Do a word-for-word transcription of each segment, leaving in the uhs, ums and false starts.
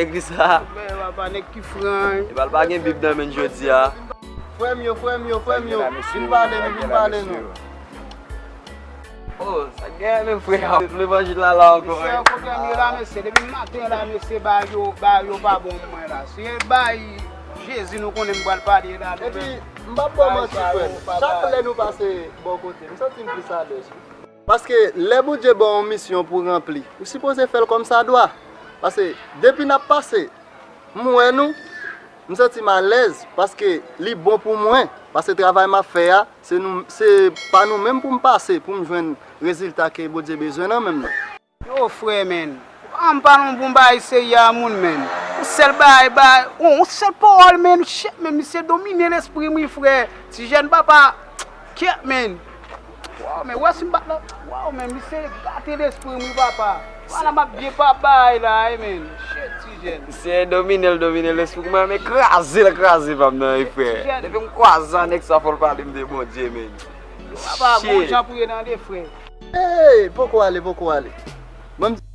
legliz la. Men papa, nèg ki fran. Epa l pa gen Bib nan men l jodi a. Frè m yo, frè m yo, frè m yo. Vin pale nou, vin pale nou. Oh, sa gen menm frè a. Levanjil la la ankò. Mesye, kote m ye la, mesye? Depi maten la, mesye, bagay yo, bagay yo pa bon mwen la. Se bagay Jezi nou konnen m pral pale la. Epi, m p ap ba w manti, frè m. Chak lè nou pase bò kote, m santi m plis alèz. Paske lè Bondye ba w yon misyon pou w ranpli, ou sipoze fè l kòmsadwa. Paske depi n ap pase, m wè nou, m santi m alèz, paske li bon pou mwen, paske travay m ap fè a, se nou, se pa nou menm pou m pase, pou m jwenn rezilta ke Bondye bezwen nan men m nan. Yo, frè, men. An m pale yon bon bagay serye a moun, men. Yon sèl bagay, bagay, yon, yon sèl pawòl, men. Shit, men, misye domine lespri m, wi, frè. Ti jèn papa, kyèt, men. Waw, men, wè si m bat la. Waw, men, misye gate lespri m, wi, papa. Wala, m ap byen pa bay la, wi, men. Shit, ti jèn. Misye domine l, domine lespri m, men kraze l, kraze pa m nan, wi, frè. Ti jèn. Depi m kwaze a nèg sa, fò l pale m de Bondye, men. Papa, bon jan pou ye nan de frè. Ey, poko ale, poko ale. Mwen m-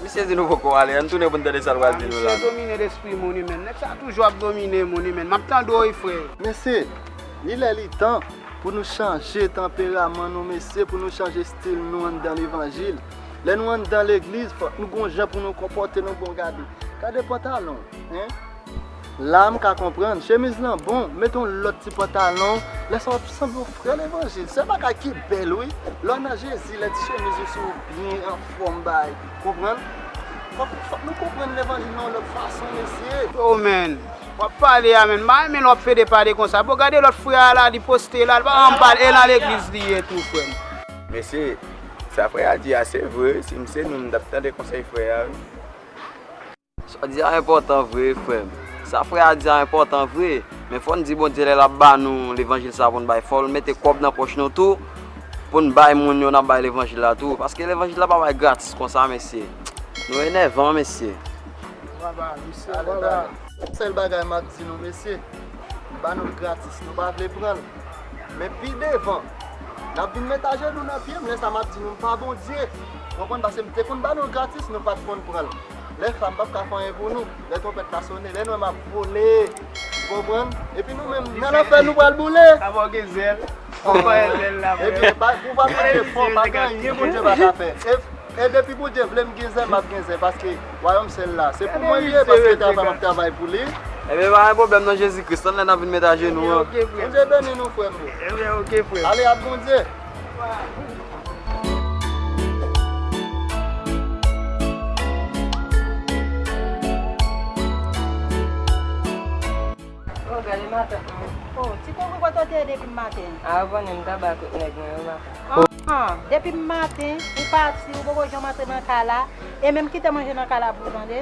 Misye di nou poko ale, ann tounen pou n tande sa l pral di nou la. Misye domine lespri moun wi, men. Nèg sa toujou ap domine moun wi, men. M ap tande w wi, frè. Mesye, li lè li tan pou nou chanje tanperaman nou, mesye, pou nou chanje estil nou anndan levanjil. Lè nou anndan legliz, fòk nou gon jan pou nou konpòte nou, bon gade. Gade pantalon, en? La m ka konprann, chemiz lan bon, mete yon lòt ti pantalon, lè sa w ap sanble yon frè levanjil. Se bagay ki bèl wi. Lè w nan Jezi, lè ti chemiz ou sou ou byen anfòm bay, konprann? Fòk, fòk nou konprann levanjil nan yon lòt fason, mesye. Yo, men, w ap pale a, men, m pa renmen lè w ap pede pale konsa. Bon, gade lòt frè a la, li poste la, li pa janm pale, e nan legliz li ye tou, frè m. Mesye, sa frè a di a, se vre, si m se nou, m t ap tande konsèy frè a wi. Sa w di a enpòtan vre, frè m. Sa frè a di a enpòtan vre. Men fò n di Bondye lè l ap ba nou levanjil sa pou n bay, fò l mete kòb nan pòch nou tou pou n bay moun yo n ap bay levanjil la tou. Paske levanjil la pa bay gratis konsa, mesye. Nou enèvan, mesye. Sèl bagay m ap di nou, mesye, ba nou l gratis, nou pa vle pran l. Men pi devan, n ap vin met ajenou nan pye m, lè sa m ap di nou m pa Bondye. Konprann? Paske m te konn ba nou l gratis, nou pa t konn pran l. Lè sa m p ap ka fè anyen pou nou. Lè twonpèt la sonnen, lè nou wè m ap vole. Konprann? Epi nou menm, nan lanfè nou pral boule. Apa w gen zèl? Ou pa gen zèl la, frè. Ebyen, pou w pa manje fò, pa gen anyen Bondye pa ka fè. E, e depi Bondye vle m gen zèl, m ap gen zèl, paske wayòm sèl la. Se pou mwen li ye, paske travay m ap travay pou li. Ebyen, pa gen pwoblèm non, Jezi Kris, tann lè n ap vin met ajenou an. Ebyen, oke, frè. Bondye beni nou, frè m yo. Ebyen, oke, frè. Ale ak Bondye. Oh, gade matant mwen. Oh, ti koko, kote w te ye depi maten? A, ou konnen m t aba kot nèg mwen yo matant. Ah, depi maten, ou pati, ou poko janm antre nan kay la, e menm kite manje nan kay la pou ou, tande?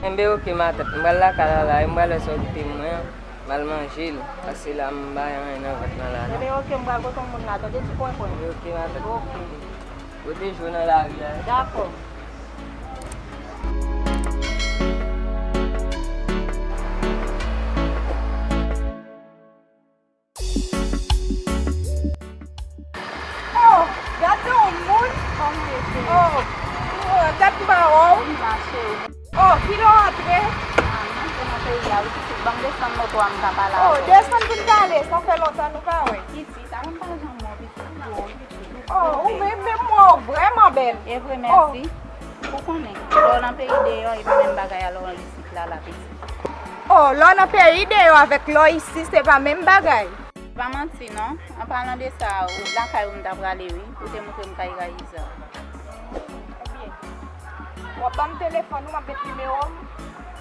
Enben, oke, matant, m pral lakay la la, e m pral wè sa w kite pou mwen an, m al manje l, paske la m pa gen anyen nan vant mwen la, non. Enben, oke, m pral pote yon moun la, tande, ti koko? Oke, matant. Oke. Pote je w nan lari a, wi. Dakò. Oh, gade yon moun. Kòman w ye, cheri? Oh, tèt mawon. Kòman w ye, cheri? Oh, kilè w antre? Ah, m antre nan peyi a, wi, pitit. Ban m desann moto a, m ka pale avè w. Oh, desann pou n pale. Sa fè lontan nou pa wè. Pitit, avan m pa janm wè w, pitit. Oh, ou menm, menm mwen, w vrèman bèl. E vre, mèsi. Ou konnen, lè w nan peyi deyò, e pa menm bagay a lè w isit la, la, pitit. Oh, lè w nan peyi deyò avèk lè w isi, se pa menm bagay. Pa manti, non. An palan de sa, ou lakay ou m ta prale, wi. Ou te montre m kay Rayiza. Ebyen, w ap ban m telefòn ou, m ap met nimewo m,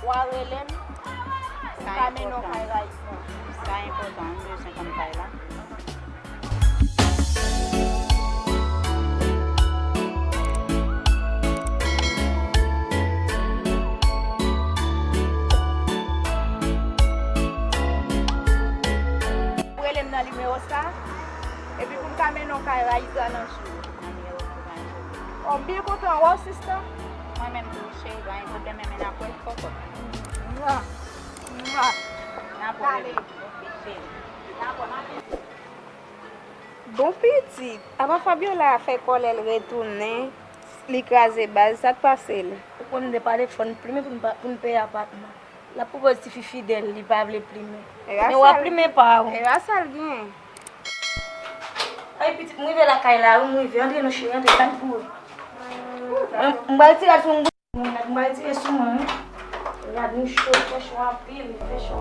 w a rele m, m ka mennen w kay Rayiza. Sa enpòtan, m bezwen konn kay la. Ou rele m nan nimewo sa, epi pou m ka mennen w kay Rayiza nan jou. Nan nimewo pou Rayiza. Oh, m byen kontan wè w, sista. Mwen menm tou, cheri, pa gen pwoblèm, men n ap wè kòkòt. Mwa. Mwa. N ap wè. Pale. Oke, cheri. N ap wè. Bon pitit, apa Fabiola fè kòlè l retounen, li kraze bal, sa k pase l? Ou konnen depa de fò n plimen pou n pa, pou n peye apatman. L ap pwopoze tifi fidèl, li pa vle plimen. Men w ap plimen pa w. E sa l gen? Ay pitit, m rive lakay la wi, m rive. Antre non cheri, antre, pa n kouri. M, m pral tire sou m. Mwen, m pral tire sou mwen, wi. Rad nou cho, fè cho anpil, fè cho.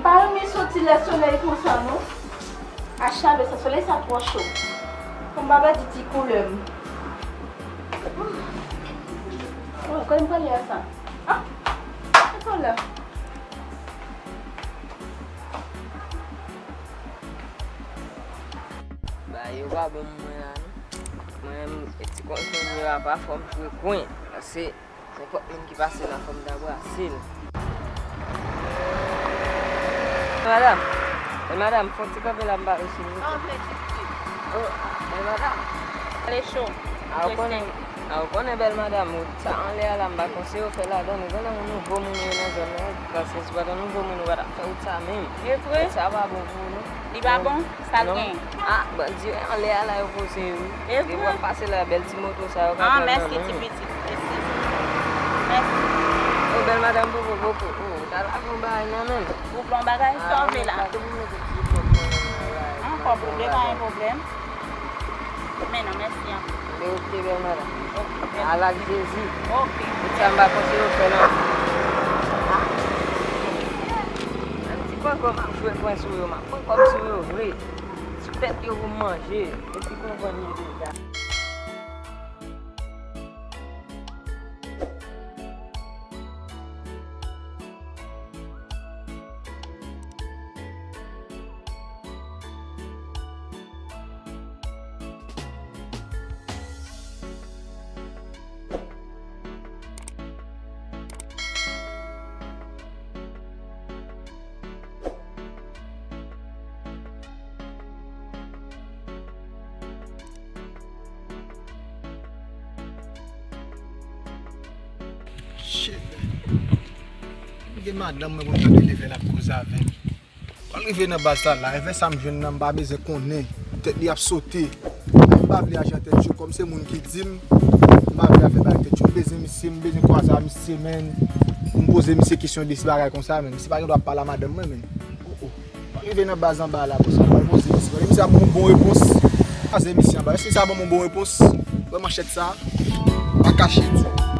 Pa renmen soti lè solèy konsa non. A chalè sa, solèy sa twò cho. Fò m pa pèdi ti koulè m. Oh, kote m prale a sa? Ah, se pa la. Bagay yo pa bon pou mwen la non. Mwen menm, ti konsèy yo a pa fò m jwe kwen. Paske nenpòt moun ki pase la fò m ta brase l. Madanm, bèl madanm, fè yon ti kanpe la m pa resi nou. Oh, bèl madanm. Ale cho. A ou konnen, a ou konnen bèl madanm, ou sa anlè a la m pa konseye w fè ladan l. Ou konnen yon nouvo moun ou ye nan zòn nan, paske si w pa t yon nouvo moun ou pa t ap fè wout sa menm. E vre? Wout sa pa bon pou ou non. Li pa bon? Sa l genyen? Ah, bandi yo anlè a la yo poze yo wi. Depi w ap pase la, bèl ti moto sa yo ka pran nan men w. Mèsi, ti pitit. Mèsi. Mèsi. Oh, bèl madanm, poko, poko. Oh, ta lage yon bagay nan men m. Ou pran bagay sa w vle la. Ankò pwoblèm, pa gen pwoblèm. Men non, mèsi anpil. Ok, bèl madanm. Ok, bèl. Al ak Jezi. Ok. Tout sa m pa konseye w fè non. Ti poko m ap jwe kwen sou yo, m ap pran kòb sou yo vre. Sou tèt yo pou m manje. Epi konprann yo deja. Shit, man. Gen madanm mwen pou m tande leve l ap koze avè m. Mwen rive nan baz la, la, efè sa m jwenn nan, m pa bezwen konnen. Tèt li ap sote. M pa vle aji an tèt cho, kòm se moun ki di m, m pa vle afè bay tèt cho. M bezwen misye, m bezwen kwaze a misye, menn. Pou m poze misye kesyon de si bagay konsa, menn. Misye pa gen dwa ap pale a madanm mwen, menn. Oh, oh. Mwen rive nan baz anba la, konsa, mwen poze misye. Misye ap ban m bon repons. Kwaze misye anba. Èske misye ap ban m bon repons? Wè manchèt sa. Pa kache di.